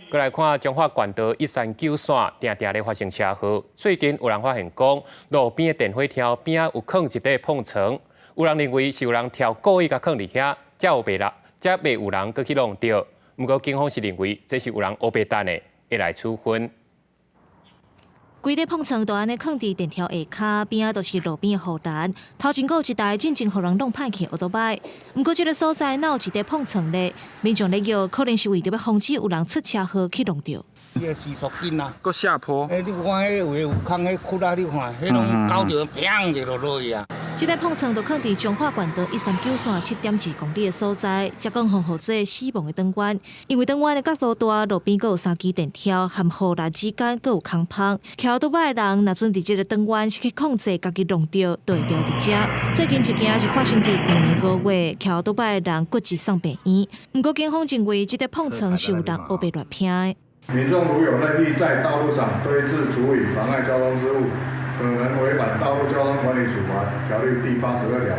閣來看彰化縣道139線，定定咧發生車禍。最近有人發現講，路邊的電火柱邊仔有囥一塊碰床，有人認為是有人柱故意共囥佇遐，才有袂啦，才袂有人閣去弄著。毋過警方是認為這是有人烏白擲的，會來處分。規塊碰床就按呢囥佇電柱下跤，邊仔都是路邊的護欄。頭前閣有一台進前予人弄歹去的歐多擺。毋過這个所在哪有一塊碰床咧？民眾咧叫，可能是為著欲防止有人出車禍去弄著。伊个時速緊啊！閣下坡。欸，你看彼有的有空彼窟啊，你看，彼攏攪著，砰就落去啊！這塊碰床就囥佇彰化縣道139線7.2公里的所在，才講予號做死亡的轉彎。因為轉彎的角度大，路邊閣有三支電柱，和護欄之間閣有空縫。騎歐多擺的人，若準佇這个轉彎失去控制，家己弄著，就會著佇遮。最近一件是發生佇舊年5月，騎歐多擺的人骨折送病院。毋過警方認為這塊碰床是有人烏白亂拼的。民眾如有任意在道路上堆置足以妨礙交通之物，可能違反《道路交通管理處罰條例》第82條，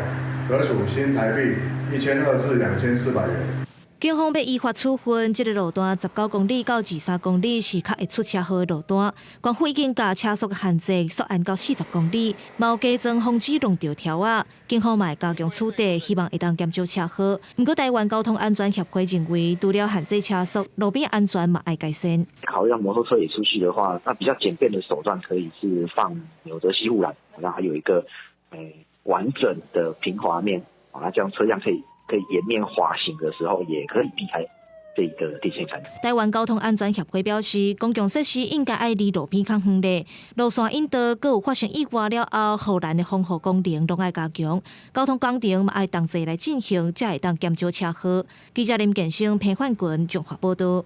可處新台幣1200至2400元。警方欲依法處分，這个路段19公里到23公里是較會出車禍的路段。縣府已經共車速限制縮按到40公里，嘛有加裝防止弄著柱仔。警方嘛會加強取締，希望會當減少車禍。毋過台灣交通安全協會認為，除了限制車速，路邊安全嘛愛改善。考慮到摩托車也出去的話，那比較簡便的手段可以是放紐澤西護欄，讓它有一個完整的平滑面，啊，這樣車輛可以沿面滑行的時候，也可以避開這個電線桿。台灣交通安全協會表示，公共設施應該愛離路邊較遠咧，路線引導閣有發生意外了後，護欄的防護功能攏愛加強，交通工程嘛愛同齊來進行，才會當減少車禍。記者林建生、彭煥群綜合報導。